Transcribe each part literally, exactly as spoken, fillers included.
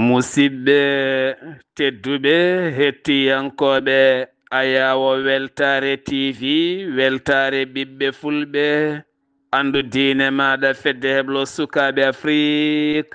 Musidɓe tedduɓe, hettiyankooɓe Ayaawo Weltaare T V, weltaare ɓiɓɓe fulɓe, anndu diine maaɗa, fedde heblo sukaaɓe Afrik.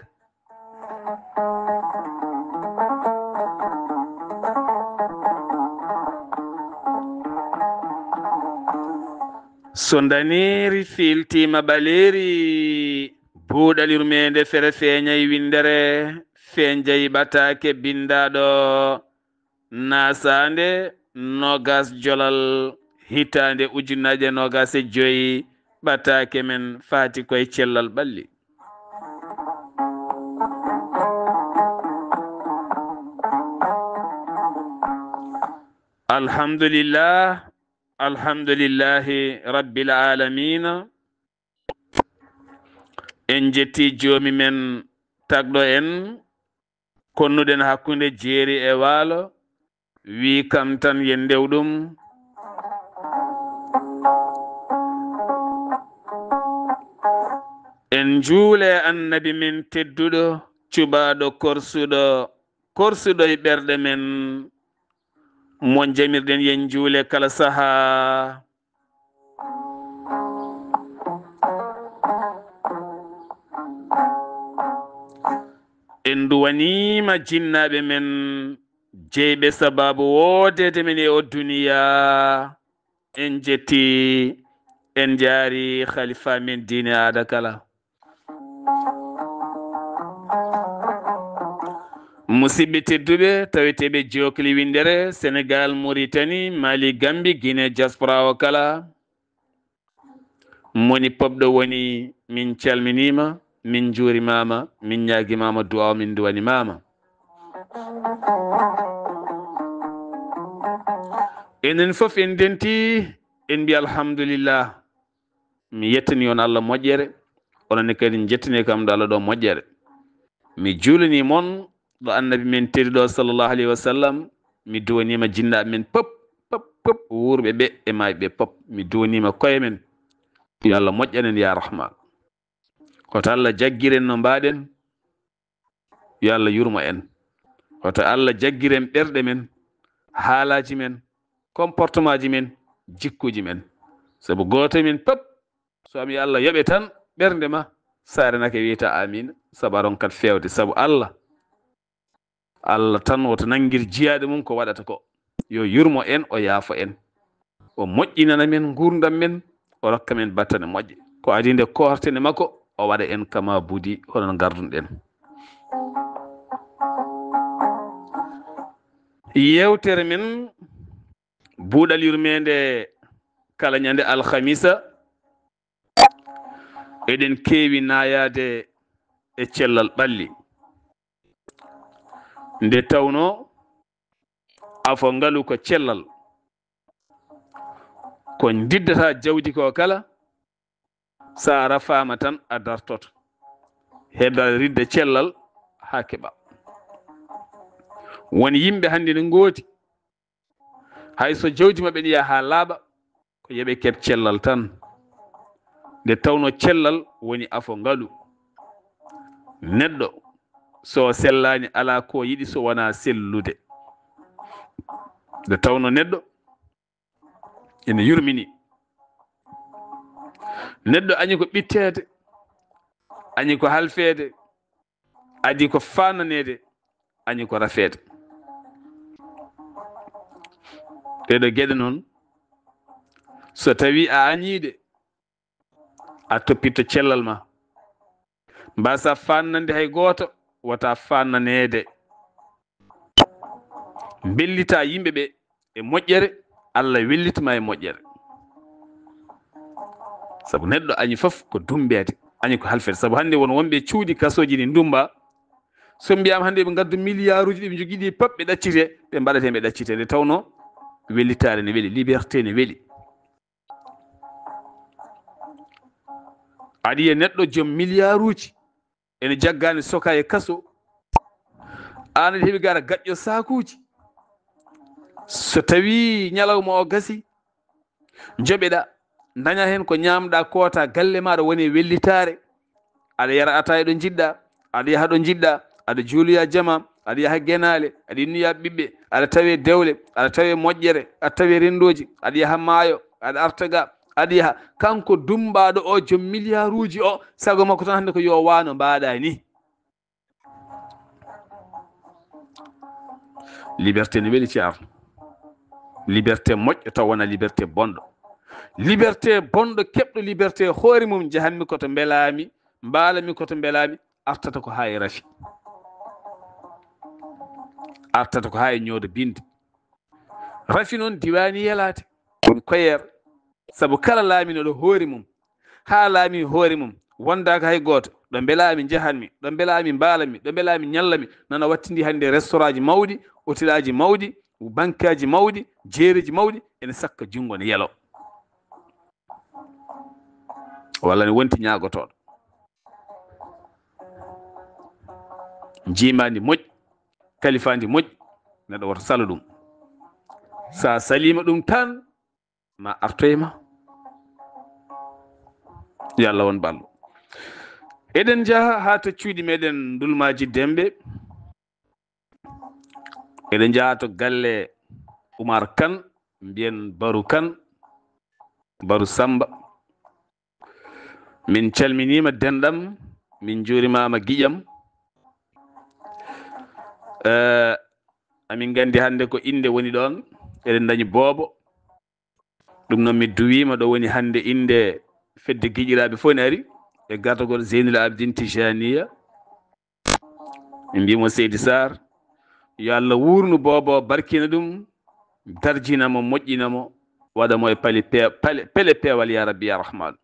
So ndaneeri fiiltiima ɓaleeri, buuɗal yurmeende fere feeñay winndere, feeñjay ɓataake binndaaɗo, naasaande noogas jolal, hitaande ujunnaaje noogas e joy, ɓataake men faati koye cellal ɓalli. Alhamdulillah, alhamdulillahi rabbil aalamiina. En njetti Joomi men tagɗo en, konnuɗen hakkunde jeeri e waalo, wii kam tan yen ndew ɗum. En njuule Annabi men tedduɗo, cuɓaaɗo korsuɗo, korsuɗo e ɓerɗe men, mo jamirɗen yen njuule kala sahaa. En nduwaniima jinnaaɓe men, jeyɓe sabaabu woodeede men e o duniyaa. En njetti, en njaari khalifa men diine aada kala. Musidɓe tedduɓe, taweteeɓe jookli winndere, Senegal, Mauritanie, Mali, Gambie, Guinée, diaspora o kala. Moni pop ɗo woni, min calminiima, min njuurimaama, min ñaagimaama duwaaw, min nduwanimaama. Enen fof en ndenti, en mbi alhamdulillah. Mi yettani on Allah moƴƴere, onon ne kadi njettane kam ɗo Allah ɗo moƴƴere. Mi juulani mon ɗo Annabi men tedduɗo sallallahu alayhi wa sallam, mi duwaniima jinnaaɓe men pop, pop, pop, wuurɓe ɓe e maayɓe pop. Mi duwaniima koye men. Yo Allah moƴƴan en, ya Rahman. Hoto Allah jaggiren no mbaɗen. Yo Allah yurmo en. Hoto Allah jaggiren ɓerɗe men, haalaaji men, comportement ji men, jikkuuji men. Sabu gooto e men pop, so ami Allah yoɓe tan ɓernde ma, sa renake wiyta amin, sabu a ronkat feewde, sabu Allah. Allah tan woto nanngir jiyaaɗo mum ko waɗata ko. Yo yurmo en, o yaafo en. O moƴƴinana men nguurndam men, o rokka men battane moƴƴe. Ko adii nde koorten e makko, o waɗa en kama budi, hono no ngardunɗen. Yeewtere men, buuɗal yurmeende kala ñande alhamisa, eɗen keewi naayaade e cellal ɓalli. Nde tawnoo afo ngalu ko cellal, ko ndiddata jawdi ko kala, sa rafaama tan a dartoto, heddal ridde cellal haa keɓa. Won yimɓe hannde ne ngoodi, hay so jawdi maɓɓe ne yaha haa laaɓa, ko yo ɓe keɓ cellal tan. Nde tawnoo cellal woni afo ngalu. Neɗɗo, so o sellaani, alaa ko yiɗi so wonaa sellude. Nde tawnoo neɗɗo ene yurmini. Neɗɗo añi ko ɓitteede, añi ko halfeede, adii ko faandaneede, añi ko rafeede. Ɗeeɗoo geɗe noon, so tawii a añii ɗe, a toppitto cellal ma. Mbaasaa faandande hay gooto, wota faandaneede. Mbellitaa yimɓe ɓe e moƴƴere, Allah welliti ma e moƴƴere. Sabu neɗɗo añi fof ko dummbeede. Añi ko halfete, sabu hannde won wonɓe cuuɗi kasooji ɗi ndummba. So mbiyama hannde ɓe ngaddu miliyaaruuji ɗi ɓe njogii ɗi pap ɓe ɗaccite, ɓe mbaɗate ɓe ɗaccite. Nde tawno wellitaare ne weli, liberté ne weli. Aɗa yiya neɗɗo joom miliyaaruuji ene jaggaani soka e kaso. Aan aɗa heɓi gara gaƴƴo saakuuji. So tawi ñalawma o gasi, njoɓeɗa, daña heen ko ñaamɗa, koota galle maaɗa woni e wellitaare. Aɗa yara ataaya ɗo njiɗɗa, aɗa yaha ɗo njiɗɗa, aɗa juuloya jama, aɗa yaha genaale, aɗa innoya ɓiɓɓe, aɗa tawe dewle, aɗa tawe moƴƴere, aɗa tawe renndooji, aɗa yaha maayo, aɗa arta ga, aɗa yaha. Kanko dummbaaɗo o, joom miliyaaruuji o, sago makko tan hannde ko yo waano mbaɗa ni. Liberté ne weli, Ceerno. Liberté moƴƴo taw wona liberté bonɗo. Liberté bonɗo keɓɗo liberté hoore mum, njahanmi ko to mbelami, mbaalami ko to mbelami, artata ko haa e rafi. Artata ko haa e ñoodo binde. Rafi noon diwaani yelaade. Woni koyeer. Sabu kala laaminoɗo hoore mum, haa laami hoore mum, wondaaka hay gooto. Ɗo mbelami njahanmi, ɗo mbelami mbaalami, ɗo mbelami ñallami, nana wattindi hannde restaurantji mawɗi, hotelaaji mawɗi, bankaaji mawɗi, jeereji mawɗi, ene sakka junngo ne yelo. Walla ne wonti ñaagotooɗo. Njiimaandi moƴƴi, kalifaandi moƴƴi, neɗɗo woto salo ɗum. Sa saliima ɗum tan, ma artoye ma. Yo Allah won ballo. Eɗen njaha haa to cuuɗi meɗen Ndulmaaji Demɓe. Eɗen njaha to galle Umar Kan, mbiyen Baru Kan, Baru Samba. Min calminiima denɗam, min njuurimaama giƴam. Eh, amin nganndi hannde ko innde woni ɗoon, eɗen ndañi boobo. Ɗum noon mi duwiima ɗo woni hannde innde fedde giƴiraaɓe fof ne ari e gartagol Zeynul Abidin Tijaniya. Min mbiyii mo Seydi Sarr, yo Allah wuurnu boobo, barkina ɗum, darjina mo, moƴƴina mo, waɗa mo e pali pe-, pale, pele peewal, ya Rabbi, ya Rahman.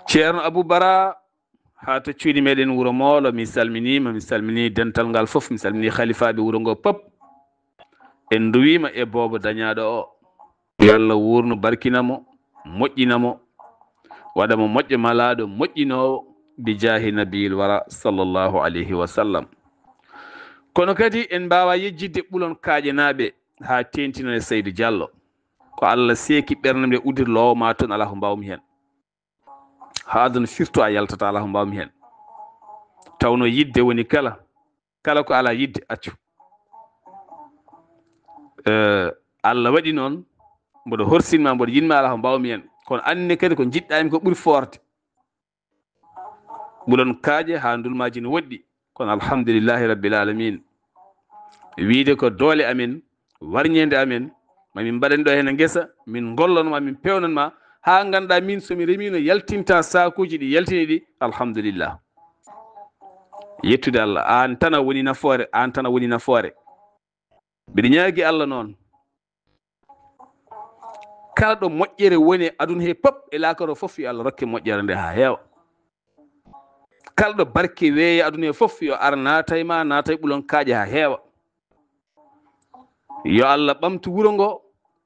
Ceerno Abou Bara, haa to cuuɗi meɗen Wuro Moolo, mi salminiima, mi salminii dental ngal fof, mi salminii halifaaɓe wuro ngo pop. En nduwiima e boobo dañaaɗo o. Yo Allah wuurnu, barkina mo, moƴƴina mo, waɗa mo moƴƴo malaaɗo, moƴƴinoowo, bi jaahi nabiyil wara, sallallahu alayhi wa sallam. Kono kadi en mbaawa yejjitde Ɓulon Kaaƴenaaɓe haa teeŋtinon e Saydu Jallo. Ko Allah seeki ɓernde nde udirloowo ma toon, alaa ko mbaawmi heen. Haa aduna firto a yaltata, alaa ko mbaawmi heen. Tawno yiɗde woni kala, kala ko alaa yiɗde, accu. Eh, Allah waɗi noon, mboɗo horsinma, mboɗo yiɗma, alaa ko mbaawmi heen. Kono anne kadi ko njiɗɗami ko ɓuri foorde. Ɓulon kaaƴe haa ndulmaaji no woɗɗi, kono alhamdulillahi rabbil alamin. Wiide ko doole amen, warñeende amen, ma min mbaɗan ɗo heen ngesa, min ngollon ma, min peewnan ma, haa ngannduɗaa min so mi remiino yaltinta saakuuji ɗi yaltini ɗi, alhamdulillah. Yettude Allah, aan tan a woni nafoore, aan tan a woni nafoore. Mbiɗa ñaagi Allah noon, kala ɗo moƴƴere woni e aduna he pop e laakara fof, yo Allah rokke moƴƴere nde haa heewa. Kala ɗo barke weeye aduna he fof, yo ar naata e ma, naata e Ɓulon Kaaƴe haa heewa. Yo Allah ɓamtu wuro ngo,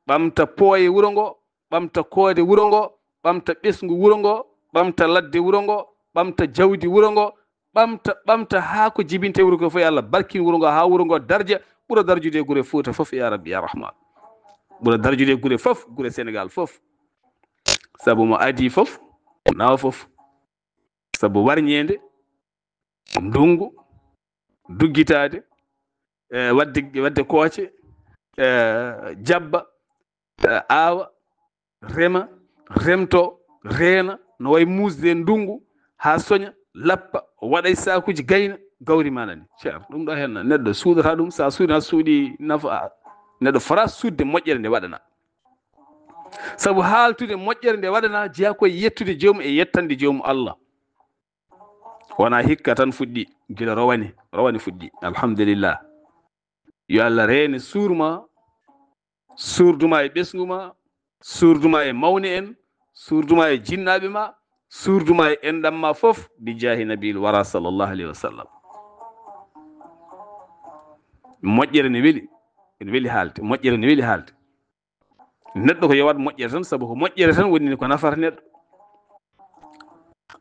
ɓamta pooye wuro ngo, ɓamta koode wuro ngo, ɓamta ɓesngu wuro ngo, ɓamta ladde wuro ngo, ɓamta jawdi wuro ngo, ɓamta, ɓamta haa ko jibinte wuro ngo fof, yo Allah barkin wuro ngo haa wuro ngo darja, ɓura darjude e gure Fuuta fof, ya Rabbi, ya Rahman. Ɓura darjude e gure fof, gure Senegal fof. Sabu mo adii fof, nawa fof. Sabu warñeende, ndunngu, duggitaade, eh, waɗde, waɗde kooce, eh, jabba, eh, aawa, rema, remto, reena, no wayi muusde ndunngu, haa soña, lappa, waɗa e saakuuji, gayna, gawri ma nani. Ceer, ɗum ɗo heen neɗɗo suuɗata ɗum, so a suuɗi, a suuɗi nafa, neɗɗo fota suuɗde moƴƴere nde waɗana. Sabu haaltude moƴƴere nde waɗana, jeyaa ko e yettude joomum e yettande joomum Allah. Wona hikka tan fuɗɗi, gila rowani, rowani fuɗɗi. Alhamdulillah. Yo Allah reene suur ma, suurduma e ɓesngu ma, suurduma e mawni en, suurduma e jinnaaɓe ma, suurduma e enɗam ma fof, bi jaahi nabiil wara sallallahu alayhi wa sallam. Moƴƴere ne weli, ene weli haalde, moƴƴere ne weli haalde. Neɗɗo ko yo waɗ moƴƴere tan, sabu ko moƴƴere tan woni ko nafata neɗɗo.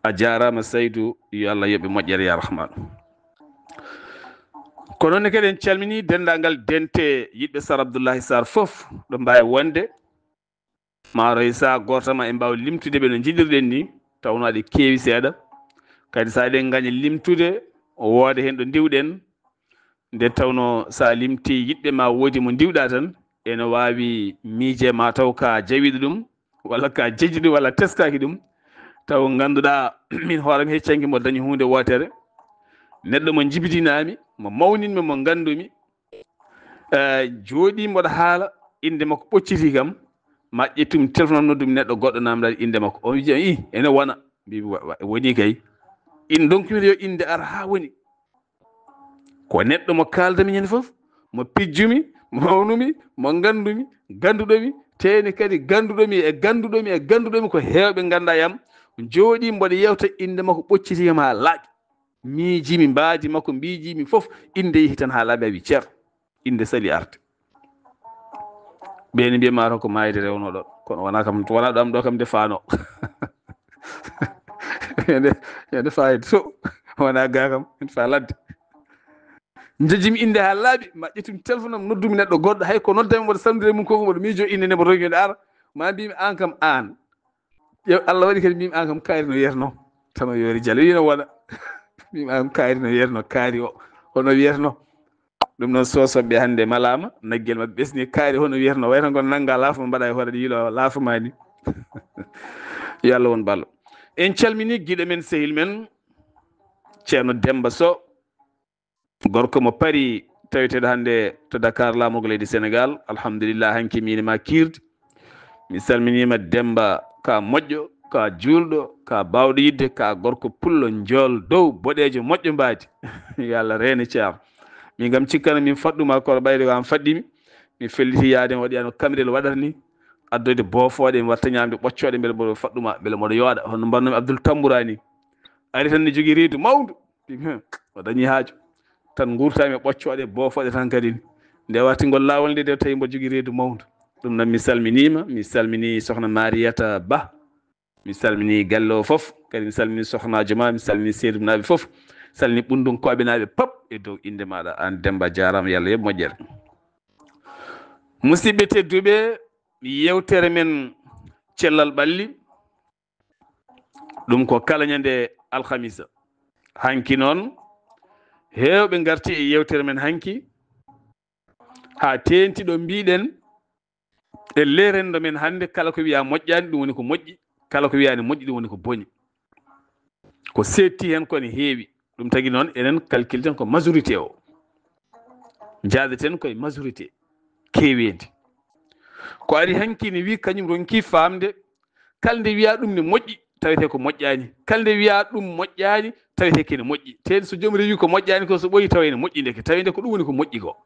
A jaaraama Saydu, yo Allah yoɓe moƴƴere ya Rahman. Ko noon ne kadi en calmini denndaangal dente yiɗɓe Sar Abdullahi Sar fof ɗo mbaawi wonde. Maaroy sa gooto ma en mbaaw limtude ɓe no njiɗirɗen ni, tawno aɗa keewi seeɗa. Kadi sa eɗen ngaña limtude, o wooda heen ɗo ndiwɗen. Nde tawno sa limti yiɗɓe ma woodi mo ndiwɗa tan, ene waawi miije ma taw ka jawiɗo ɗum, walla ka jeji ɗum, walla teskaaki ɗum. Taw ngannduɗa min hooram heccanki mo dañi huunde wootere. Neɗɗo mo njibidinami, mo mawninmi, mo nganndumi, eh, jooɗi mboɗo haala, innde makko ɓocciti kam, ma ƴettum téléphone am noddumi neɗɗo goɗɗo namdal innde makko. On wiya, "I, ene wona." Mbiimi, "Wa-, wa-, woni kay." In donkumi yo innde ar haa woni. Ko neɗɗo mo kaaldami heen fof, mo pijjumi, mo mawnumi, mo nganndumi, gannduɗomi, teeni kadi gannduɗomi e gannduɗomi e gannduɗomi ko heewɓe ngannda yam. Jooɗi mboɗo yewta innde makko ɓocciti kam haa laaɓi. Miijimi mbaadi makko, mbiijimi fof, innde yehi tan haa laaɓi, a wi ceer, innde sali arde. Ɓeeni mbiya ma ko maayde rewnoɗo, kono wona kam, wona ɗo am ɗo kam nde faano. Yande, yande fayde so, wona ga kam, en fa ladde. Njejimi innde haa laaɓi, ma ƴettum téléphone am, noddumi neɗɗo goɗɗo, hay ko noddami mboɗo salmodira mum ko, mboɗo miijo innde nde mboɗo roñoyde ara, ma mbimi an kam an. Yo Allah waɗi kadi mbimi an kam kaari no yerno. Tama yoori jale, ina wona. Mbimi an kaari no yerno, kaari o, hono yerno. Ɗum noon sosoɓe hannde malaama, naggel maɓɓe ɓesni kaari hono yerno, wayta ngon nannga laafa ma mbaɗa e hoore ɗi yilo laafa ma ni. Yo Allah won ballo. En calmini giɗo men, sehil men, Ceerno Demba Sow, gorko mo Paris, taweteeɗo hannde to Dakar, laamorgo leydi Sénégal. Alhamdulillah, hanki miin e ma kiirde. Mi salminiima Demba, ka moƴƴo, ka juulɗo, ka baawɗo yiɗde, ka gorko pullo, njool, dow, boɗeejo, moƴƴo mbaadi. Yo Allah reene Ceerno. Min kam cikkano min faɗɗuma kono ɓayde ko an faɗɗimi. Mi felliti yaade mi waɗi ano kamirel waɗata ni. Addoyde boofooɗe, mi watta ñaamde ɓoccooɗe, mbele mboɗo faɗɗuma, mbele mboɗo yooɗa. Hono mbannomi Abdul Tambura ni. Ari tan ne jogii reedu mawndu. Mbimi, "Hmm, o dañi haaju." Tan nguurtami e ɓoccooɗe, boofooɗe tan kadi ni. Nde warti ngol laawol nde, de tawi mboɗo jogii reedu mawndu. Ɗum noon mi salminiima, mi salmini sokhna Mariyata Ba. Mi salmini galle o fof, kadi mi salmini sokhnajo ma, mi salmini seeduɓe naaɓe fof. Salmini ɓundunkooɓe naaɓe pop e dow innde maaɗa. An Demba, jaaraama, yo Allah yoɓ moƴƴere. Musidɓe tedduɓe, yewtere men cellal ɓalli, ɗum ko kala ñande alhamisa. Hanki noon, heewɓe ngarti e yewtere men hanki, haa teenti ɗo mbiɗen e le rendo men hannde, kala ko wiya moƴƴaani, ɗum woni ko moƴƴi, kala ko wiyaani moƴƴi, ɗum woni ko boni. Ko seetti heen, ko ene heewi. Ɗum tagi noon, enen calculten ko majorité o. Njaadaten koye majorité keeweendi. Ko ari hanki ne wi kañum ronki faamde, kala nde wiya ɗum ne moƴƴi, tawete ko moƴƴaani. Kala nde wiya ɗum moƴƴaani, tawete kene moƴƴi. Tawde so joom rewi ko moƴƴaani ko, so ɓooyi tawa ene moƴƴi ndeke. Tawde ko ɗum woni ko moƴƴi ko.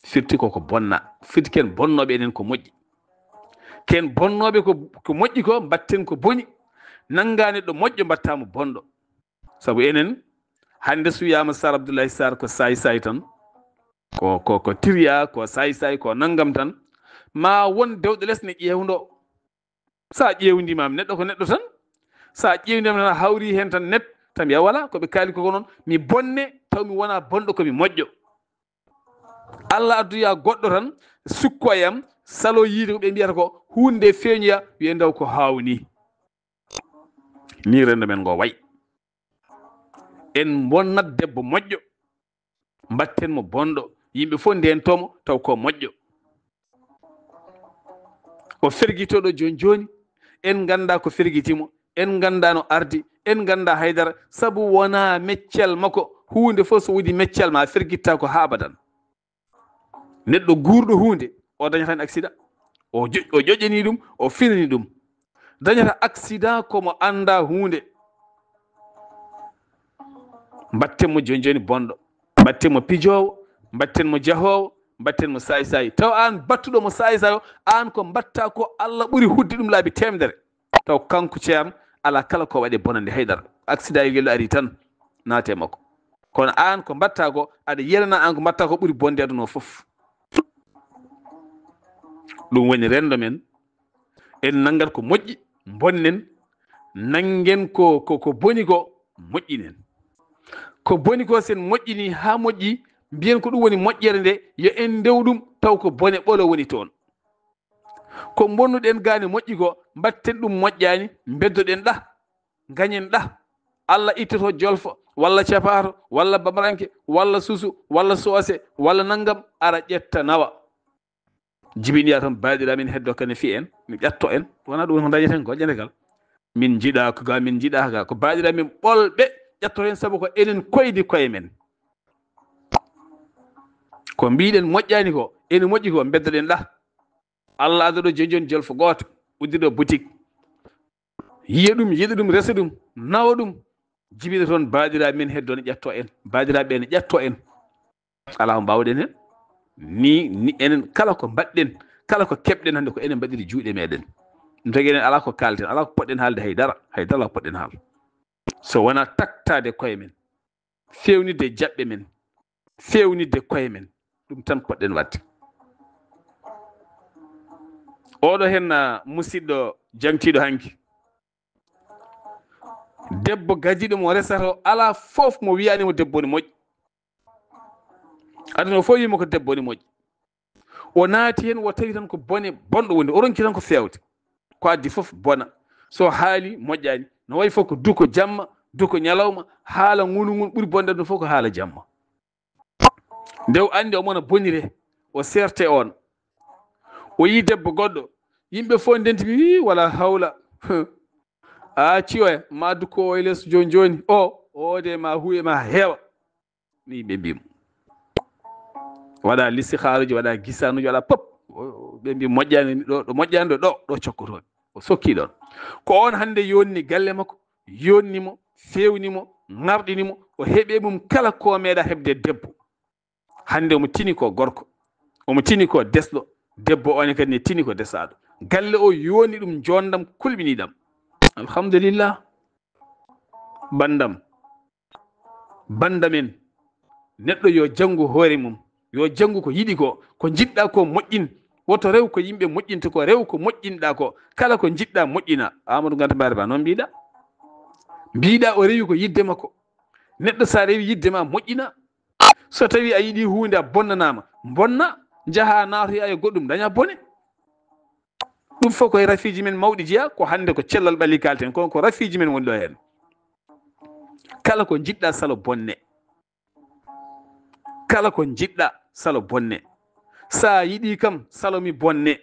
Firti ko ko bonna. Firti ken bonnooɓe enen ko moƴƴi. Ken bonnooɓe ko, ko moƴƴi ko, mbatten ko boni. Nanngaa neɗɗo moƴƴo, mbatta mo bonɗo. Sabu enen, hannde so wiyaama Sar Abdullahi Sar ko saay-saay tan, ko, ko, ko tiriya, ko saay-saay, ko nanngam tan, ma won dewɗo les ne ƴeewndo. Sa ƴeewndi ma neɗɗo ko neɗɗo tan, sa ƴeewndi ma tan a hawri heen tan net, tan mbiya wala, ko ɓe kaali ko, ko noon, mi bonne, taw mi wona bonɗo, ko mi moƴƴo. Allah addoya goɗɗo tan, sukko e am, salo yiide ko ɓe mbiyata ko, huunde nde feeñoya, wiye ndaw ko haawni. Ni rendo men ngo way. En bonnat debbo moƴƴo, mbatten mo bonɗo, yimɓe fof ndentoo mo, taw ko moƴƴo. O fergitooɗo jooni jooni, en ngannda ko fergiti mo, en ngannda no ardi, en ngannda haydara, sabu wona meccal makko, huunde fof so woni meccal ma fergitta ko haa abadan. Neɗɗo guurɗo huunde, o dañata heen accident. O jo-, o ƴoƴƴani ɗum, o finani ɗum. Dañata accident ko mo annda huunde. Mbatten mo jooni jooni bonɗo. Mbatten mo pijoowo, mbatten mo jahoowo, mbatten mo saay-saay. Taw aan battuɗo mo saay-saay o, aan ko mbatta ko Allah ɓuri hudde ɗum laabi teemedere. Taw kanko Ceerno, Alaa kala ko waɗe bonande haydara. Accident e gelɗo ari tan, naate makko. Kono aan ko mbaɗta ko, aɗa yiyana aan ko mbaɗta ko ɓuri bonde aduna o fof. Ɗum woni renndo men. En nanngat ko moƴƴi, mbonnen. Nanngen ko, ko, ko boni ko, moƴƴinen. Ko boni ko, sen moƴƴini haa moƴƴi, mbiyen ko ɗum woni moƴƴere nde, yo en ndew ɗum, taw ko bone ɓolo woni toon. Ko mbonnuɗen gaane moƴƴi ko, mbatten ɗum moƴƴaani, mbeddoɗen ɗa, ngañen ɗa. Allah ittoto jolfo, walla capaato, walla bamaranke, walla susu, walla soose, walla nanngam, ara ƴetta nawa. Jibiniya tan baaɗiraaɓe men heddo kane fi en, mi ƴatto en, wonaa ɗum woni ko ndañeten ko, ƴande kala. Min njiɗaa ko ga, min njiɗaa ga, ko baaɗiraaɓe men ɓolɓe ƴatto en, sabu ko enen koydi koye men. Ko mbiɗen moƴƴaani ko, ene moƴƴi ko, mbeddoɗen ɗa. Allah adda ɗo joni joni jolfo gooto, uddiɗo boutique. Yiya ɗum, yiɗa ɗum, resa ɗum, nawa ɗum. Jibina toon baaɗiraaɓe men heddo ne ƴatto en, baaɗiraaɓe ne ƴatto en. Alaa ko mbaawɗen heen. Ni, ni enen kala ko mbaɗɗen, kala ko keɓɗen hannde ko enen mbaɗiri juuɗe meɗen. Ɗum tagi enen alaa ko kaalten, alaa ko poɗɗen haalde hay dara, hay dara alaa ko poɗɗen haal. So wonaa taktaade koye men, feewnitde jaɓɓe men, feewnitde koye men, ɗum tan poɗɗen waɗde. Oɗo heen, ah, musidɗo jaŋtiiɗo hanki, debbo gadiiɗo mo resata o, alaa fof mo wiyaani mo debbo ne moƴƴi. Aduna o fof wiyi mo ko debbo ne moƴƴi. O naati heen, o tawi tan ko bone, bonɗo woni, o ronki tan ko feewde. Ko addi fof bona. So haali, moƴƴaani. No wayi fof ko duko jamma, duko ñalawma, haala ngunu ngun ɓuri bonde aduna fof ko haala jamma. Nde o anndi omo na bonire, o serte on. O yii debbo goɗɗo, yimɓe fof ndenti mi, "Wii, wala hawla." A acci oya, ma duko o e les jooni jooni. O, o de ma huuye ma heewa. Ni ɓe mbi mo. Waɗa listikharuji, waɗa gisanuji, waɗa pop. O, ɓe mbi moƴƴani ɗo, ɗo moƴƴani ɗo, ɗo, ɗo cokkotoon. O sokki ɗon. Ko on hannde yonni galle makko, yonni mo, fewni mo, ŋarɗini mo, o heɓe mum kala ko meeɗa heɓde debbo. Hannde omo tini ko gorko, omo tini ko desɗo, debbo on kadi ne tini ko desaɗo. Galle o yoni ɗum, jondam kulɓiniɗam. Alhamdulillah. Bandam, bandam en, neɗɗo yo janngu hoore mum, yo janngu ko yiɗi ko, ko njiɗɗa ko moƴƴin. Woto rew ko yimɓe moƴƴinta ko, rew ko moƴƴinɗa ko. Kala ko njiɗɗa moƴƴina. Amadou Ganta Mbaare Ba, noon mbiɗa? Mbiɗa o rewi ko yidde makko. Neɗɗo sa rewi yidde ma, moƴƴina. So tawi a yiɗi huunde a bonnanama, bonna, njaha naatoya e goɗɗum, daña bone. Ɗum fof koye rafiiji men mawɗi jeeya, ko hannde ko cellal ɓalli kalten, kono ko rafiiji men woni ɗo heen. Kala ko njiɗɗa salo bonne. Kala ko njiɗɗa salo bonne. Sa yiɗi kam, salo mi bonne.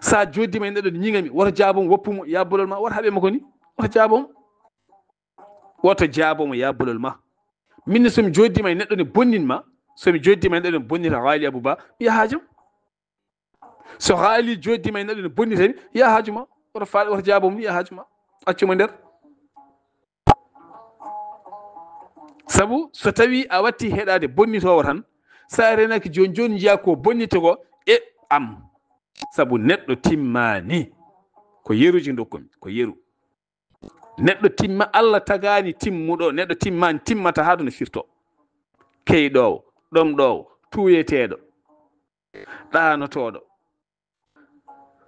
Sa joddima e neɗɗo ñiŋami, woto jaabom, woppumo, ya bolol ma, woto haɓe mo ko ni, woto jaabom. Woto jaabom, ya bolol ma. Min ne so mi joddima e neɗɗo ne bonnin ma, so mi joddima e neɗɗo ne bonnita Haali Abou Ba, mi yaha haajam. So haali joddima e neɗɗo ne bonnita mi, ya haaju ma. Woto faale, woto jaabom ni, ya haaju ma. Accu mo nder. Sabu so tawi a watti heɗade bonnitowo tan, sa renaki joni joni njiya ko bonnita ko e am. Sabu neɗɗo timmani. Ko yeruji dokkumi, ko yeru. Neɗɗo timma, Allah tagani timmuɗo, neɗɗo timmani, timmata haa ɗo no firto. Keyɗowo, ɗomɗowo, tuuyeteeɗo, ɗaanotooɗo.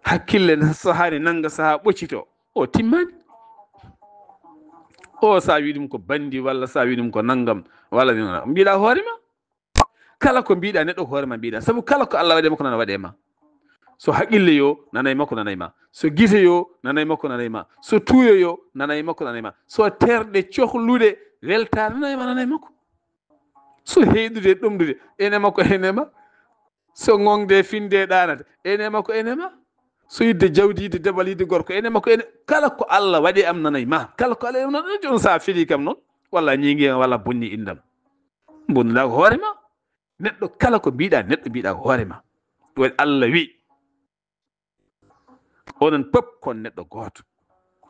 Hakkille ne sahaani nannga sahaa ɓoccito. O timmani. O sa wi ɗum ko bandi, walla sa wi ɗum ko nanngam, walla ni wona. Mbiɗa hoore ma. Kala ko mbiɗa neɗɗo ko hoore ma mbiɗa. Sabu kala ko Allah waɗe ma ko nana waɗe ma. So haqqille yo, nanay makko nanay ma. So gite yo, nanay makko nanay ma. So tuuyo yo, nanay makko nanay ma. So terɗe cohluɗe welta, nanay ma nanay makko. So heyɗude ɗomɗude, ene makko ene ma. So ŋoŋde finde ɗaanata, ene makko ene ma. So yidde jawdi, yidde debal, yidde gorko, ene makko ene. Kala ko Allah waɗe am nanay ma. Kala ko Allah waɗe am nanay, jooni sa feli kam noon, walla ñiŋi walla bonni inndam. Bonnuɗa ko hoore ma. Neɗɗo kala ko mbiɗa, neɗɗo mbiɗa ko hoore ma. Ɗum Allah wi. Onon pop kon neɗɗo gooto.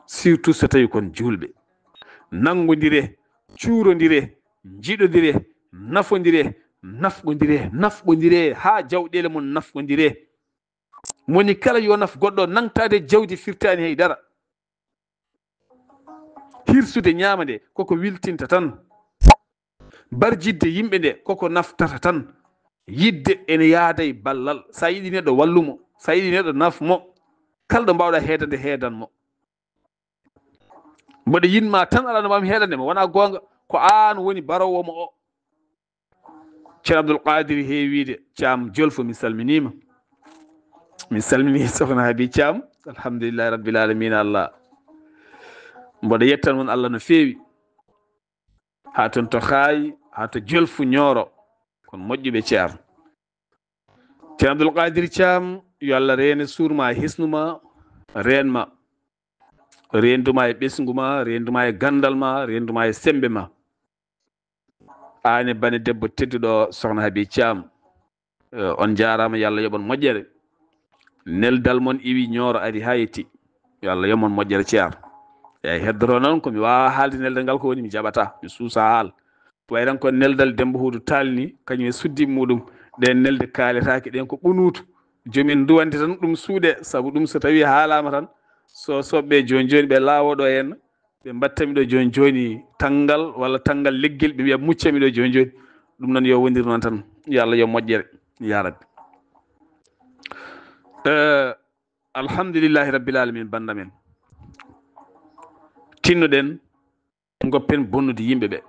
Surtout so tawi kon juulɓe. Nanngondire, cuurondire, njiɗondire, nafondire, nafqondire, nafqondire, haa jawɗeele mon nafqondire. Moni kala yo naf goɗɗo, nangtaade jawdi firtaani hay dara. Hirsude ñaama nde, koko wiltinta tan. Barjidde yimɓe nde, koko naftata tan. Yidde ene yaada e ballal. So a yiɗi neɗɗo, wallu mo. So a yiɗi neɗɗo, naf mo. Kala ɗo mbaawɗa heedande, heedan mo. Mboɗo yiɗ ma tan, alaa no mbaawmi heedande ma. Wonaa goonga, ko aan woni baroowo mo o. Ceerno Abdul Qadir heewiide Caam Jolfo, mi salminiima. Mi salminii Sokhna Habi Caam. Alhamdulillahi Rabbil Alamina, Allah. Mboɗo yettan mon Allah no feewi. Haa toon to Xaay, haa to Jolfu Ñooro. Kon moƴƴuɓe Ceerno. Ceerno Abdul Qadir Caam, yo Allah reene suur ma, hisnu ma, reen ma. Reendu ma e ɓesngu ma, reendu ma e ganndal ma, reendu ma e semmbe ma. Aan e bane debbo tedduɗo, Sokhna Habi Caam. Eh, on njaaraama, yo Allah yoɓ on moƴƴere. Neldal mon iwi Ñooro, ari haa yetti. Yo Allah yoɓ mon moƴƴere, Ceerno. Eeyi, heddoro noon ko mi waawaa haalde neldal ngal ko woni, mi jaɓataa, mi suusaa haal. Way tan ko neldal Demmba Huudu Taal ni, kañum e suddiiɓe muɗum. Ɗeen nelde kaaletaake, ɗeen ko ɓunuutu. Joom en nduwante tan ɗum suuɗe, sabu ɗum so tawii haalaama tan, so soɓɓe jooni jooni ɓe laawo ɗo en, ɓe mbattami ɗo jooni jooni tanngal walla tanngal leggel, ɓe mbiya muccami ɗo jooni jooni. Ɗum noon yo wondir noon tan. Yo Allah yo moƴƴere, ya Rabbi. Eh, alhamdulillahi Rabbil Alamin, bannda men. Tinnoɗen ngoppen bonnude yimɓe ɓe.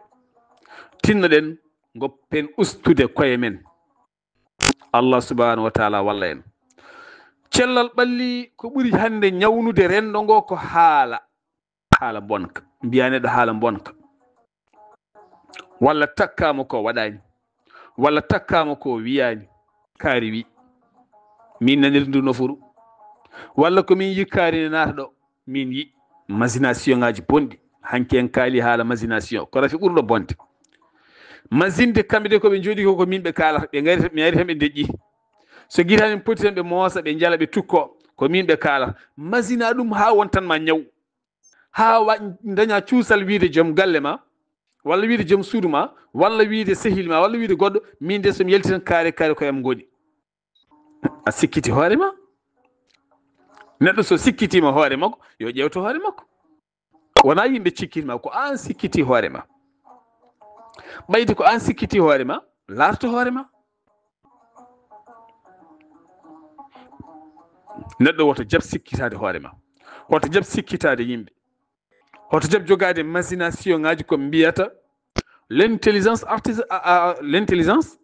Tinnoɗen ngoppen ustude koye men. Allah subhanahu wa taala walla en. Cellal ɓalli ko ɓuri hannde ñawnude renndo ngo ko haala. Haala bonka. Mbiya neɗɗo haala bonka. Walla takkaama ko waɗaani. Walla takkaama ko wiyaani. Kaari wi. Min nanir ndu nofuru. Walla ko min yi kaari ne naata ɗo. Min yi. Masination ngaji bonɗi. Hanki en kaali haala masination. Ko rafi ɓurɗo bonde. Masinde kamɓe de ko ɓe jooɗi ko, ko min ɓe kaalata. Ɓe ngari, mi ari tan ɓe deƴƴi. So gita min poti tan ɓe moosa, ɓe njala, ɓe tukko. Ko min ɓe kaalata. Masina ɗum haa won tan ma ñaw. Haa wa-, daña cuusal wiide joom galle ma, walla wiide joom suudu ma, walla wiide sehil ma, walla wiide goɗɗo, min de so mi yalti tan kaare, kaare ko e am ngoni. A sikkiti hoore ma? Neɗɗo so sikkitima hoore makko, yo ƴeewto hoore makko. Wonaa yimɓe cikkiti ma, ko aan sikkiti hoore ma. Ɓayde ko aan sikkiti hoore ma, laarto hoore ma. Neɗɗo woto jaɓ sikkitaade hoore ma. Woto jaɓ sikkitaade yimɓe. Woto jaɓ jogaade masination ngaji ko mbiyata l'intelligence artis-, a, a, l'intelligence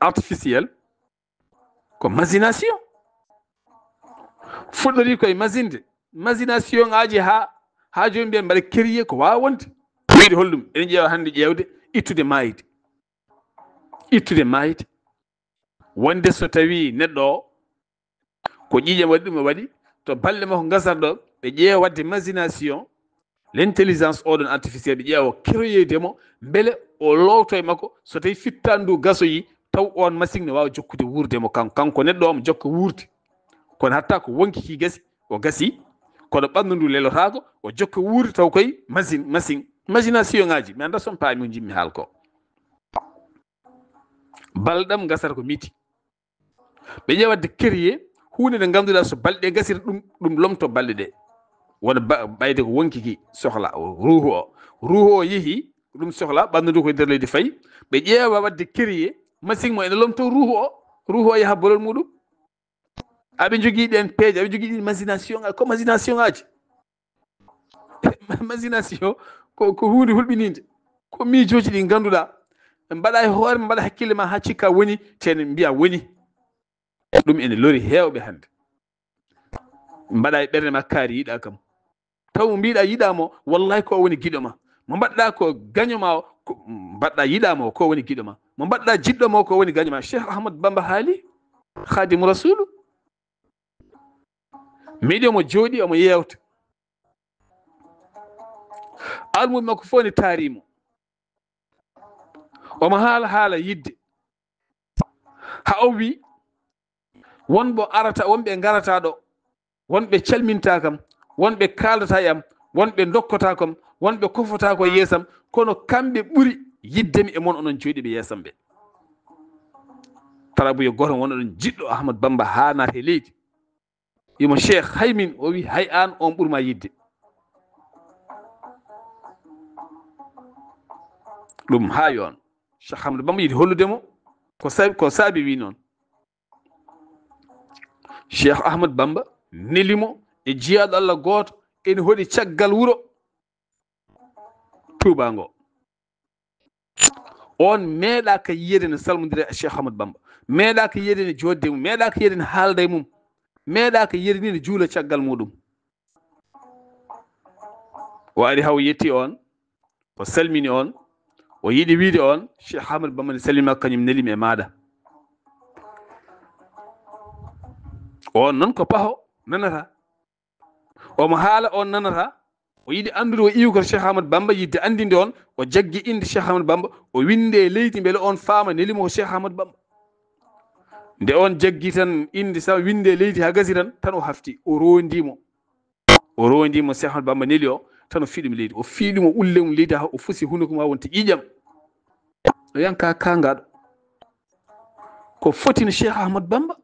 artificielle. Ko masination. Fuɗɗori koye masinde. Masination ngaji ha, ha jooni mbiyen mbaɗa créer ko wawa wonde. Ɓeydi holɗum? Eɗen ƴeewa hannde ƴeewde ittude maayde. Ittude maayde. Wonde so tawi neɗɗo o ko ƴiiƴam waɗi ɗum, o waɗi to balɗe makko gasata ɗo, ɓe ƴeewa waɗde masination, l'intelligence oɗon artificielle, ɓe ƴeewa o créer de mo, mbele o loowto e makko, so tawi fittaandu ndu gasoyi, taw on machine ne waawa jokkude wuurde mo kan-, kanko neɗɗo o mo jokka wuurde. Kono hatta ko wonki ki gasi, o gasi, kono ɓanndu ndu lelotaako, o jokka wuurde taw koye machine, machine, masination ngaji. Mi annda so on paami ko njimmi haal ko. Balɗam gasata ko midi. Ɓe ƴeewa waɗde créer huunde nde ngannduɗaa so balɗe gasiri ɗum, ɗum lomto balɗe ɗe. Wona ba-, ɓayde ko wonki ki sohla, o ruuhu o. Ruuhu o yehi, ɗum sohla, ɓanndu ndu ko e nder leydi fayi. Ɓe ƴeewa waɗde créer machine mo ene lomto ruuhu o, ruuhu o yaha bolol muɗum. Aɓe njogii ɗeen peeje, aɓe njogii ɗiin masination, ko masination ngaji. Masination ko, ko huunde hulɓiniinde. Ko miijooji ɗi ngannduɗaa, mbaɗa e hoore ma, mbaɗa hakkille ma haa cikka woni, te ne mbiya woni. Ɗum ene lori heewɓe hannde. Mbaɗa e ɓernde ma kaari yiɗa kam. Taw mo mbiɗa yiɗa mo, wallahi ko o woni giɗo ma. Mo mbaɗɗa ko gaño ma o, ko mbaɗɗa yiɗa mo, ko woni giɗo ma. Mo mbaɗɗa jiɗɗo ma o, ko woni gaño ma. Cheikh Ahmad Bamba haali, Khadimu Rasulu. Miɗo mo jooɗi, omo yeewta. Almuɓe makko fof ne taari mo. Omo haala haala yidde. Haa o wi, wonɓe arata, wonɓe ngarata ɗo, wonɓe calminta kam, wonɓe kaaldata e am, wonɓe dokkota kam, wonɓe kofota ko yeesam, kono kamɓe ɓuri yiddemi e mon onon jooɗiiɓe yeesam ɓe. Tarabuya gooto won oɗon jiɗɗo Ahmad Bamba haa naata e leydi. Wimo, Cheikh, hay min? O wi, hay aan, on ɓurma yidde. Ɗum haa yoon. Cheikh Ahmadou Bamba yiɗi hollude mo ko sabi, ko saabi wi noon. Cheikh Ahmadou Bamba neli mo e jiyaaɗo Allah gooto ene hoɗi caggal wuro Touba ngo. On meeɗaaka yiyede ne salmondira e Cheikh Ahmadou Bamba, meeɗaaka yiyede ne joodde mum, meeɗaaka yiyede ne haalda e mum, meeɗaaka yiyede ni ne juula caggal muɗum. O ari haw yetti on, o salmini on, o yiɗi wiide on Cheikh Ahmadou Bamba ne salmima, kañum nelimi e maaɗa. On noon ko paho nanata. Omo haala, on nanata. O yiɗi anndude o iwgol Cheikh Ahmadou Bamba, yiɗde anndinde on, o jaggi innde Cheikh Ahmadou Bamba, o winnde e leydi mbele on faama nelimo ko Cheikh Ahmadou Bamba. Nde on jaggi tan innde sa winnde e leydi haa gasi tan, tan o hafti, o roondimo. O roondimo Cheikh Ahmadou Bamba neli o, tan o fiɗum leydi. O fiɗum, o ulle mum leydi haa o fusi hunuko ma wonta ƴiƴam. O yanka kangaɗo. Ko fotino Cheikh Ahmadou Bamba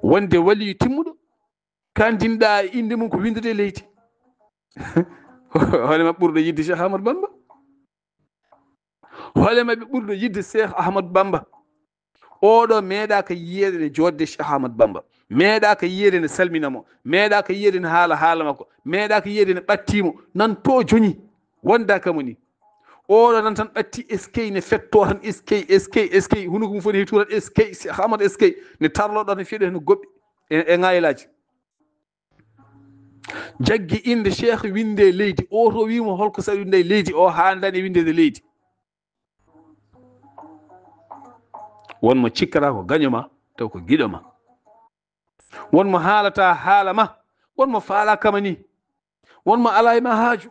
wonde waliyu timmuɗo, kandinɗa e innde mum ko winndude e leydi. Hoolema ɓurɗo yiɗde Cheikh Ahmadou Bamba? Hoolema ɓe ɓurɗo yiɗde Cheikh Ahmadou Bamba? Oɗo meeɗaaka yiyede ne joodde Cheikh Ahmadou Bamba, meeɗaaka yiyede ne salmina mo, meeɗaaka yiyede ne haala haala makko, meeɗaaka yiyede ne ɓatti mo. Nan to joñi, wonda kamo ni. Oɗo nan tan ɓatti eskey ne fetto tan, eskey, eskey, eskey. Hunuko mum foti he tuurat eskey, Cheikh Ahmad eskey. Ne tarlo ɗo ne fiɗo heno goɓɓi e, e ŋaylaaji. Jaggi innde Cheikh, winnde e leydi. O to wimo holko saɗi winnde e leydi, o haandani winnde e leydi. Won mo cikkata ko gaño ma, taw ko giɗo ma. Won mo haalata haala ma, won mo faala kama ni. Won mo ala e ma haaju.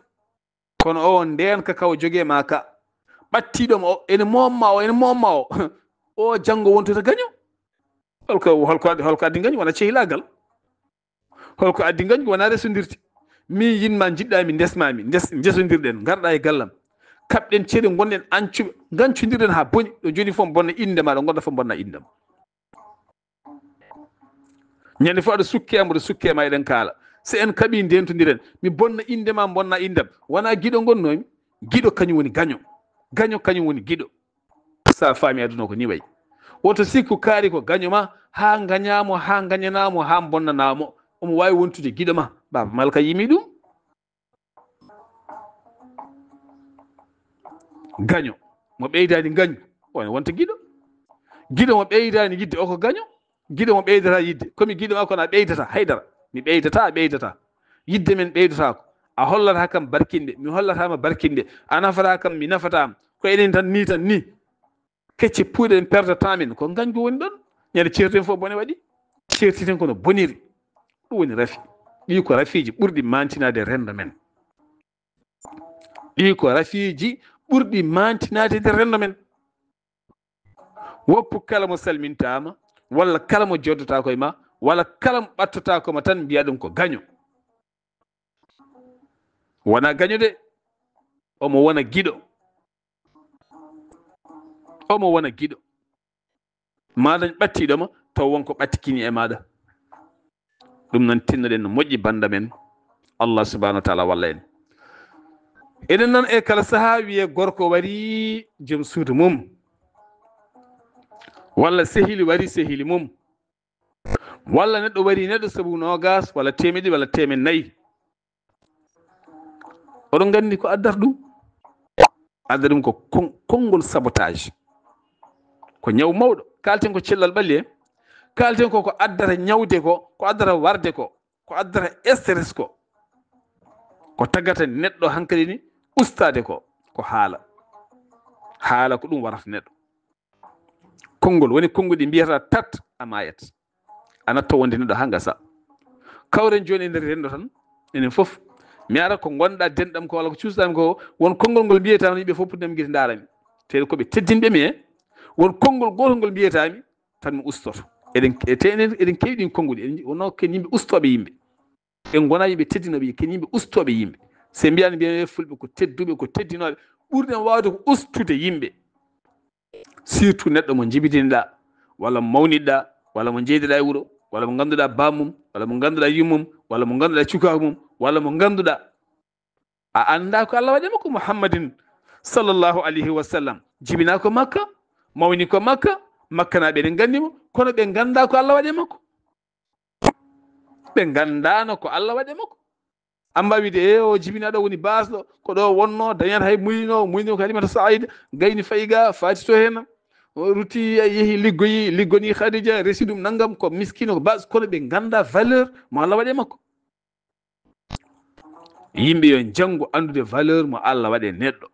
Kono o ndeenka ka o joge ma ka, ɓattiɗo mo o, ene momma o, ene momma o. O janngo wontota gaño. Holko, holko addi, holko addi gaño? Wona cehilagal. Holko addi gaño? Wona resondirde. Min yinma, jiɗɗa mi, ndesma mi, ndes-, njesondirɗen, ngarɗa e gallam. Kaɓɗen ceeɗu, ngonɗen ancuɓe, gancudirɗen haa boni. Ɗo joni fof bonna innde ma, ɗo ngonɗa fof bonna innde ma. Ñande fof aɗa sukke am, mboɗo sukke ma, eɗen kaala. So en kaɓi, ndentondiren. Mi bonna innde ma, bonna innde am. Wona giɗo ngonnoomi. Giɗo kañum woni gaño. Gaño kañum woni giɗo. Sa faami aduna ko ni wayi. Woto sikku kaari ko gaño ma, haa gañamo, haa gañanamo, haa bonnanamo. Omo wawi wontude giɗo ma. Baaba Malka yimi ɗum. Gaño mo ɓeydani gañgu, o wonta giɗo. Giɗo mo ɓeydani yidde, o ko gaño. Giɗo mo ɓeydata yidde, komi giɗo ma, kono a ɓeydata haydara. Mi ɓeydata, a ɓeydata. Yidde men ɓeydata ko. A hollata kam barkinɗe, mi hollatama barkinɗe. A nafata kam, mi nafatama. Ko enen tan ni, tan ni. Kecce puuɗe ɗen perdata min, ko gañgu woni ɗon. Ñande ceerten fof bone waɗi. Ceertiten kono boniri. Ɗum woni rafi. Ɗi ko rafiji ɓurɗi mantinaade rendo men. Ɗi ko rafiji ɓurɗi mantinaade nder rendo men. Woppu kala mo salmintama, walla kala mo joddata koye ma, walla kala mo ɓattata ko ma tan, mbiya ɗum ko gaño. Wona gaño de, omo wona giɗo. Omo wona giɗo. Ma dañ ɓattiɗo ma, taw wonko ɓattikini e maɗa. Ɗum noon tinnoɗen no moƴƴi banda men. Allah subhanahu wa taala walla en. Eɗen nan e kala saha wiye gorko wari joom suudu mum. Walla sehili wari sehili mum. Walla neɗɗo wari neɗɗo sabu nogas walla temeɗɗe walla temen nayi. Oɗon nganndi ko addata ɗum? Adda ɗum ko kon-, konngol sabotage. Ko ñaw mawɗo. Kalten ko cellal ɓalli en. Kalten ko ko addata ñawde ko, ko addata warde ko, ko addata stress ko. Ko tagata neɗɗo hankadi ni ustaade ko, ko haala. Haala ko ɗum warata neɗɗo. Konngol woni konngol ɗi mbiyata tat a mayat. A natto wonde neɗɗo haa ngasa. Kawren jooni e nder renndo tan, enen fof. Mi ara ko ngonɗa denɗam ko walla ko cuusɗam ko, won konngol ngol mbiyata mi, yimɓe fof puɗɗam gite ndaarami. Te ko ɓe teddinɓe mi e, won konngol gootol ngol mbiyata mi, tan mi ustoto. Eɗen, e te enen, eɗen keewi ɗin konngol, eɗen, wonno ken yimɓe ustooɓe yimɓe. En ngonaa yimɓe teddinooɓe, ken yimɓe ustooɓe yimɓe. Se mbiyani mbiyen e fulɓe ko tedduɓe, ko teddinooɓe. Ɓurɗen waawde ko ustude yimɓe. Surtout neɗɗo mo njibidinɗa, walla mo mawniɗɗa, walla mo njeydiɗa e wuro, walla mo ngannduɗa bammum, walla mo ngannduɗa yummum, walla mo ngannduɗa cukaaku mum, walla mo ngannduɗa a annda ko Allah waɗi mo, ko Muhammadin Sallallahu alayhi wa sallam jibinaa ko Makka, mawni ko Makka. Makkanaaɓe eɗen nganndi mo, kono ɓe nganndaa ko Allah waɗi e makko. Ɓe nganndaano ko Allah waɗi e makko. Amma wiide, e o jibinaaɗo woni baasɗo, ko ɗo wonno, dañat hay muynoo, muynoo ko Halimata Saida, gayni fayi ga, faati to heen, o rutti, yehi liggoyi, liggoni Khadija, resi ɗum nanngam, ko miskino, ko baas, kono ɓe nganndaa valeur mo Allah waɗi e makko. Yimɓe yo njanngu anndude valeur mo Allah waɗi e neɗɗo.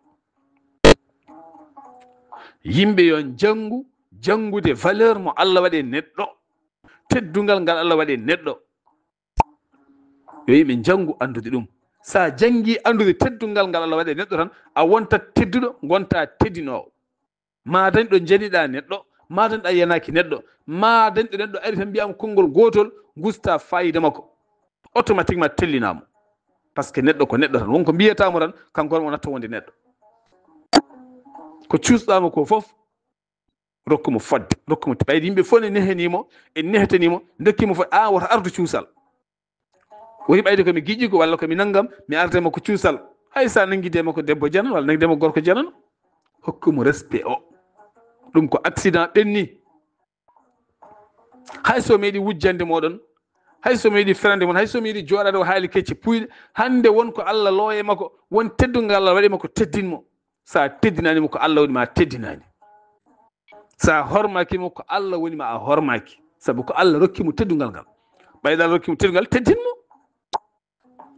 Yimɓe yo njanngu janngude valeur mo Allah waɗi e neɗɗo. Teddungal ngal Allah waɗi e neɗɗo. Yo yimɓe njanngu anndude ɗum. So a janngii anndude teddungal ngal Allah waɗi e neɗɗo tan, a wontat tedduɗo, ngontaa teddinoowo. Ma dañ ɗo njaniɗaa neɗɗo, ma dañ ɗo a yanaaki neɗɗo, ma dañ ɗo neɗɗo ari tan mbiyaama konngol gootol, ngusta faayiida makko. Automatiquement tellinaa mo. Parce que neɗɗo ko neɗɗo tan. Won ko mbiyataa mo tan, kanko o natta wonde neɗɗo. Ko cuusɗaa mo ko fof, rokku mo fodde, rokku mo, ɓayde yimɓe fof ne nehanii mo, en nehetanii mo, ndokki mo fodde, aan woto ardu cuusal. Woni ɓayde ko mi giƴƴiiko walla ko mi nanngam, mi arde mo ko cuusal. Hay so a nanngii de mo ko debbo janano walla nanngii de mo gorko janano, hokku mo respect o. Ɗum ko accident ɓenni. Hay so meeɗi wujjande moɗon, hay so meeɗi ferande mon, hay so meeɗi jooɗaade o haali kecce puyɗe, hannde won ko Allah looye makko, won teddungal Allah waɗi makko teddin mo. So a teddinaani mo ko Allah woni ma teddinaani. So a hormaaki mo ko Allah woni ma a hormaaki. Sabu ko Allah rokki mo teddungal ngal. Ɓayde Allah rokki mo teddungal, teddin mo.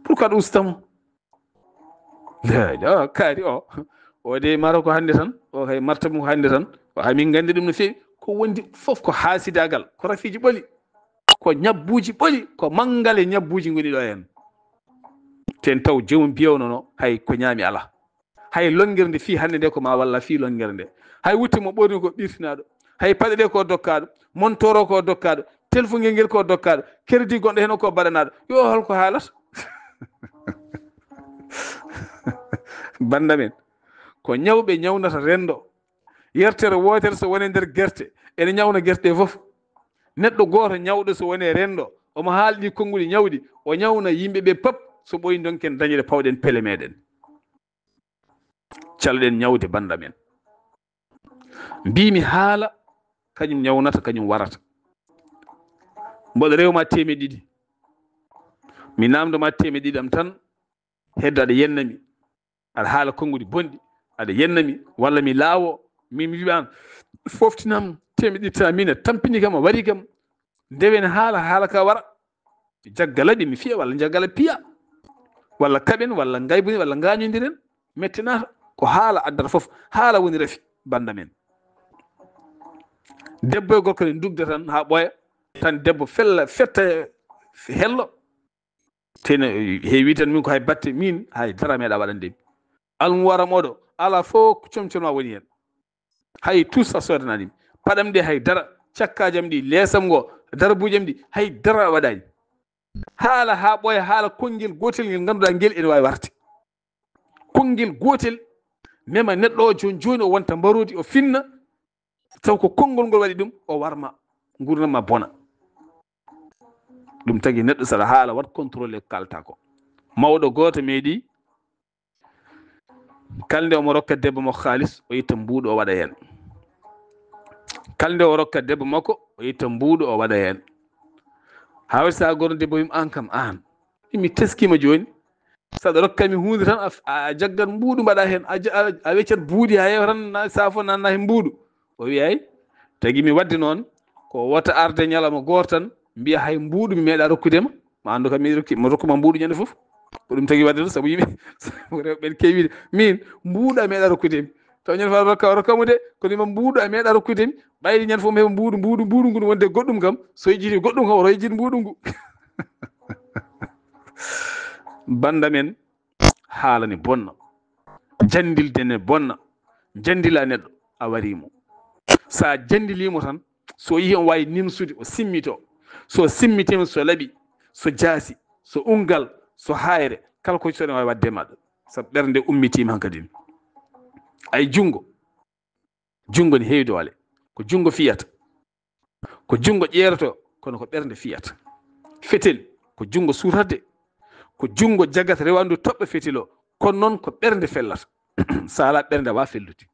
Pourquoi ɗum usta mo? La, la, kaari o. O de maro ko hannde tan. O kay marta mo ko hannde tan. O, hay min nganndi ɗum no feewi. Ko wondi fof ko haasidaagal. Ko rafiiji ɓoli. Ko ñabbuuji ɓoli. Ko manngale ñabbuuji ngoni ɗo heen. Ten taw joomum biyownono hay ko ñaami alaa. Hay lonngirde fii hannde nde ko ma walla fii lonngirde nde. Hay wutte mo ɓorni ko ɓirtinaaɗo. Hay paɗe ɗe ko dokkaaɗo. Montooro ko dokkaaɗo. Telfungel ngel ko dokkaaɗo. Kerdi gonɗo heen o ko baɗanaaɗo. Yo holko haalata? Bannda men. Ko ñawɓe ñawnata renndo. Yertere wootere so wone nder gerte. Ene ñawna gerte ɗe fof. Neɗɗo gooto ñawɗo so wone renndo. Omo haalɗi konguɗi ñawɗi. O ñawna yimɓe ɓe pap. So ɓoyi donken dañde pawɗen pele meɗen. Caloɗen ñawde bannda men. Mbiimi haala, kañum ñawnata, kañum warata. Mboɗo rewma teemeɗe ɗiɗi. Mi naamndo ma teemeɗe ɗiɗi am tan, heddo aɗa yenna mi. Aɗa haala konguɗi bonɗi, aɗa yenna mi, walla mi laawo, min mi wiɓaan, foftinam teemeɗe ɗiɗi tan, min a tampini kam, a wari kam. Ndewen haala, haala ka wara. Jaggala ɗi mi fiya, walla jaggala piya. Walla kaɓen, walla ngaybuni, walla ngañodiren. Mettinata. Ko haala addata fof. Haala woni rafi, bannda men. Debbo e gorko ne ndugda tan haa ɓooya. Tan debbo fella, fetta hello. Tene heewi tan min ko hay batte min, hay dara meeɗa waɗande mi. Almuwara moɗo, ala fof ko comcon ma woni heen. Hay tus a soodanaani mi. Paɗam ɗe hay dara, cakkaajam ɗi, leesam ngo, darbuujam ɗi, hay dara a waɗaani. Haala haa ɓooya, haala konngel gootel ngel ngannduɗaa ngel ene waawi warde. Konngel gootel, mema neɗɗo o jooni jooni o wonta mbaroodi, o finna, taw ko konngol ngol waɗi ɗum, o warma, nguurndam ma bona. Ɗum tagi neɗɗo saɗa haala, waɗ contrôle ko kaalata ko. Mawɗo gooto meeɗi, kala nde omo rokka debbo makko kaalis, o itta mbuuɗu o waɗa heen. Kala nde o rokka debbo makko, o itta mbuuɗu o waɗa heen. Haa waɗi sahaa gooto debbo wiima, "Aan kam, aan, mi teskiima jooni. Saɗa rokka mi huunde tan, a, a jaggat mbuuɗu mbaɗa heen, a, a, a weccat buuɗi haa heewa tan, na saafo nanna heen mbuuɗu." O wi'i, "Ay, tagi mi waɗde noon, ko wota arde ñalawma gooto tan, mbiya hay mbuuɗu mi meeɗa rokkude ma. Ma anndu kam mi rokki, mi rokku ma mbuuɗu ñande fof." Ko ɗum tagi waɗde noon, sabu yimɓe, sabu rewɓe ɓen keewi wiide, "Min, mbuuɗu a meeɗa rokkude mi. Taw ñande fof a rokka, a rokka mo de, kono wiima mbuuɗu a meeɗa rokkude mi." Ɓayri ñande fof mi heɓa mbuuɗu, mbuuɗu, mbuuɗu ngu wonde goɗɗum kam, so yejjiti goɗɗum kam, oto yejjit mbuuɗu ngu. Bannda men, haala ne bonna. Janndilde ne bonna. Janndila neɗɗo, a wari mo. So a janndilii mo tan, so o yii omo waawi nimsude, o simmito. So simmitiima, so laɓi, so jaasi, so unngal, so haayre, kala ko so ene waawi waɗde e maɗa. Sabu ɓernde ummitiima hankadi. Ay junngo, junngo ne heewi doole. Ko junngo fiyata. Ko junngo ƴeeroto, kono ko ɓernde fiyata. Fetel, ko junngo suutata de. Ko junngo jagata rewa ndu toɓɓa fetel o, kono noon ko ɓernde fellata. Sa ala ɓernde, a waawaa fellude.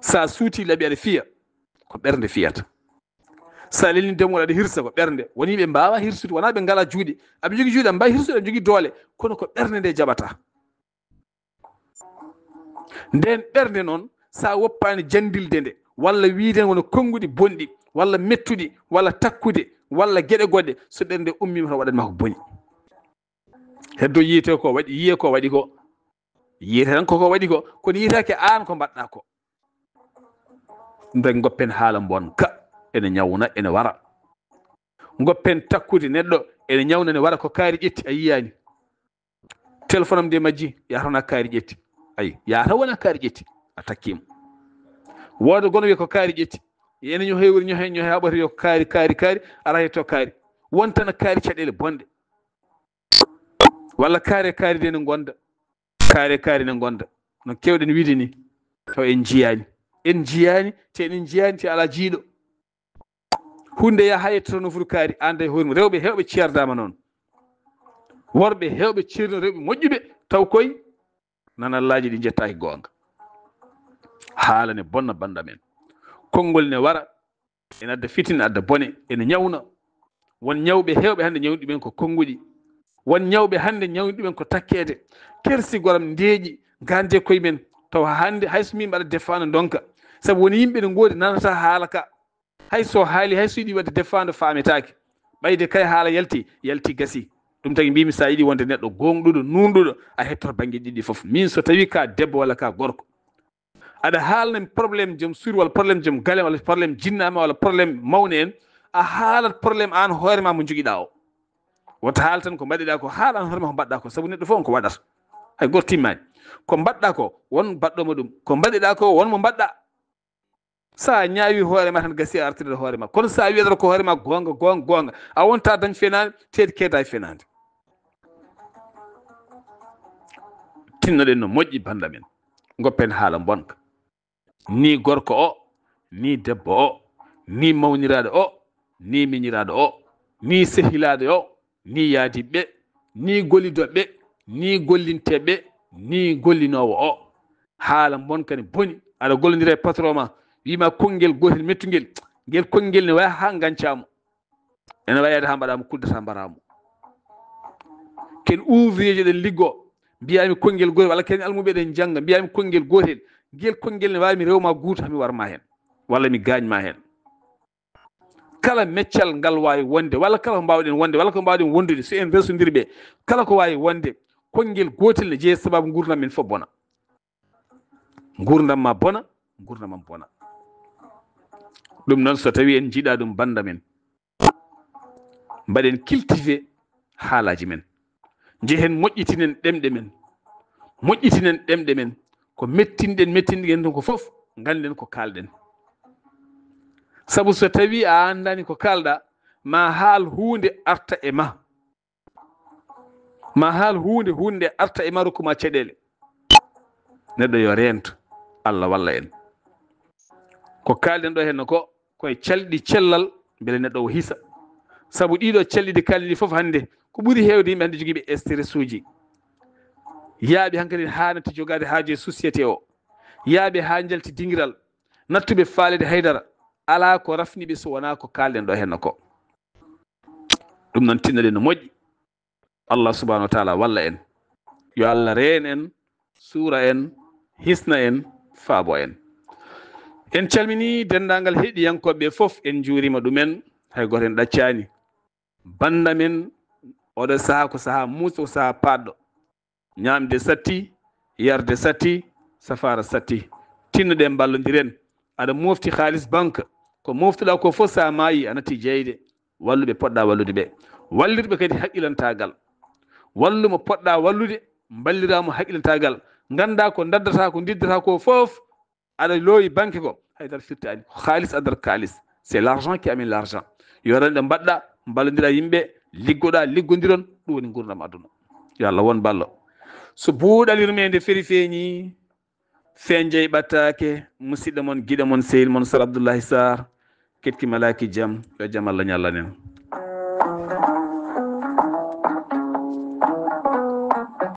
Sa suuti laɓi, aɗa fiya, ko ɓernde fiyata. Sa lelni demol, aɗa hirsa, ko ɓernde. Woni ɓe mbaawa hirsude, wonaa ɓe ngalaa juuɗe. Aɓe njogii juuɗe, aɓe mbaawi hirsude, aɓe njogii doole. Kono ko ɓernde nde jaɓata. Nden ɓernde noon, sa woppaani janndilde nde, walla wiide wona konnguɗi bonɗi, walla mettuɗi, walla takkude, walla geɗe goɗɗe, so ɓernde ummiima tan waɗat ma ko boni. Heddo yiyete ko waɗi, yiye ko waɗi ko. Yiyete tan koko waɗi ko, kono yiyetake aan ko mbaɗɗa ko. Nde ngoppen haala mbonka, ene ñawna, ene wara. Ngoppen takkude neɗɗo, ene ñawna, ene wara, ko kaari ƴetti, a yiyaani. Téléphone am nde majji, yahata wona kaari ƴetti. Ayi, yahata wona kaari ƴetti, a takkiima. Wooda gono wiya ko kaari ƴetti. Ene ñohe woni ñohe, ñohe haa ɓoyta wiya ko kaari, kaari, kaari, ara hetto kaari. Wontana kaari caɗeele bonɗe. Walla kaari, kaari de ne ngonda. Kaari, kaari ne ngonda. No keewɗen wiide ni, taw en njiyaani. En njiyaani, te en njiyaani, te alaa jiiɗo. Huunde yaha haa yettoto no foti kaari, aan de hoore mum. Rewɓe heewɓe ceerdaama noon. Worɓe heewɓe ceerno, rewɓe moƴƴuɓe, taw koy nanallaaji ɗi njettaaki goonga. Haala ne bonna bannda men. Konngol ne wara, ene adda fitina, adda bone, ene ñawna. Won ñawɓe heewɓe hannde ñawni ɗumen ko konnguɗi. Won ñawɓe hannde ñawni ɗumen ko takkeede. Kersi goram ndeeƴi, gande koye men. Taw hannde hay so min mbaɗa defaano ndonka. Sabu woni yimɓe ne ngoodi nanata haala ka. Hay so haali, hay so yiɗi waɗde defaando faametaake. Ɓayde kay haala yalti, yalti gasi. Ɗum tagi mbimi sa yiɗi wonde neɗɗo gooŋɗuɗo, nuunɗuɗo, a hettoto bannge ɗiɗi fof. Min so tawi ka debbo walla ka gorko. Aɗa haalna mi problème joom suur walla problème joom galle walla problème jinnaama walla problème mawne en. A haalat problème aan hoore ma mo njogiɗa o. Wota haal tan ko mbaɗiɗa ko, haal aan hoore ma ko mbaɗɗa ko. Sabu neɗɗo fof on ko waɗata. Hay goto timmaani. Ko mbaɗɗa ko, won mbaɗɗo mo ɗum. Ko mbaɗiɗa ko, won mo mbaɗɗa. Sa ñaawi hoore ma tan gasi a artirde hoore ma. Kono sa wiyata ko hoore ma goonga, goonga, goonga. A wonta dañ fenaande, teed keeda e fenaande. Tinnoɗen no moƴƴi bannda men. Ngoppen haala mbonka. Ni gorko o, ni debbo o, ni mawniraaɗo o, ni miñiraaɗo o, ni sehilaaɗo o, ni yaadiɓe, ni gollidoɓe, ni gollinteɓe, ni gollinoowo o. Haala mbonka ne boni. Aɗa gollondira e patron ma, wima konngel gootel mettungel, ngel konngel ne waya haa ngancamo. Ene wayade haa mbaɗama kuddata mbaramo. Ken ouvrier je ɗen liggo, mbiyami konngel gootel, walla ken almuɓe ɗen jannga, mbiyami konngel gootel. Ngel konngel ne wawi mi rewma guuta, mi warma hen, walla mi gañma hen. Kala meccal ngal wawi wonde, walla kala ko mbawɗen wonde, walla ko mbawɗen wondude, so en resondirɓe, kala ko wawi wonde, konngel gootel ne jeeya sababu ngurdam men fof bona. Ngurdam ma bona, ngurdam am bona. Ɗum noon, so tawi en jiiɗa ɗum bannda men, mbaɗen cultivé haalaji men. Njehen moƴƴitinen ɗemɗe men. Moƴƴitinen ɗemɗe men. Ko mettinɗen, mettinɗen ɗum ko fof, ngannden ko kaalɗen. Sabu so tawi a anndani ko kaalɗa, ma haal huunde arta e ma. Ma haal huunde, huunde arta e ma, rokku ma caɗeele. Neɗɗo yo reento, Allah walla en. Ko kaalɗen ɗo henno ko, koye calɗi cellal, mbele neɗɗo o hisa. Sabu ɗiɗo calɗi ɗi kaalɗen ɗi fof hannde, ko ɓuri heewde yimɓe hannde jogiiɓe stress uji. Yaaɓe hankadi haa natti jogaade haaju e société o. Yaaɓe haa njalti dingiral. Nattuɓe faalede haydara. Alaa ko rafni ɓe so wonaa ko kaalɗen ɗo henno ko. Ɗum noon, tinnoɗen no moƴƴi. Allah subhanahu wa taala walla en. Yo Allah reen en, suura en, hisna en, faabo en. En calmini denndaangal heɗiyankooɓe fof, en njuurima ɗumen, hay gooto en ɗaccaani. Bannda men, oɗo sahaa ko sahaa muuso, ko sahaa paaɗɗo. Ñaamde satti, yarde satti, safaara satti. Tinnoɗen mballondiren. Aɗa mofti haalis banque, ko moftuɗa ko fof, sa maayi, a natti jeyde. Wallu ɓe poɗɗa wallude ɓe. Wallirɓe kadi haqqilantaagal. Wallu mo poɗɗa wallude, mballira mo haqqilantaagal. Ngannda ko ndaddata, ko ndiddata ko fof, aɗa loowi banque ko, haydara firtaani. Ko haalis addata haalis. C'est l'argent qui amène l'argent. Yo renɗo mbaɗɗa, mballondira yimɓe, liggoɗa, liggondiron, ɗum woni ngurdam aduna. Yo Allah won ballo. So buuɗal yurmeende feri feeñi, fenjey ɓattaake, musidɗo mon, giɗo mon, sehil mon, Sar Abdoullahi Sarr, ketki malaaki jam, yo jam Allah ñallanen.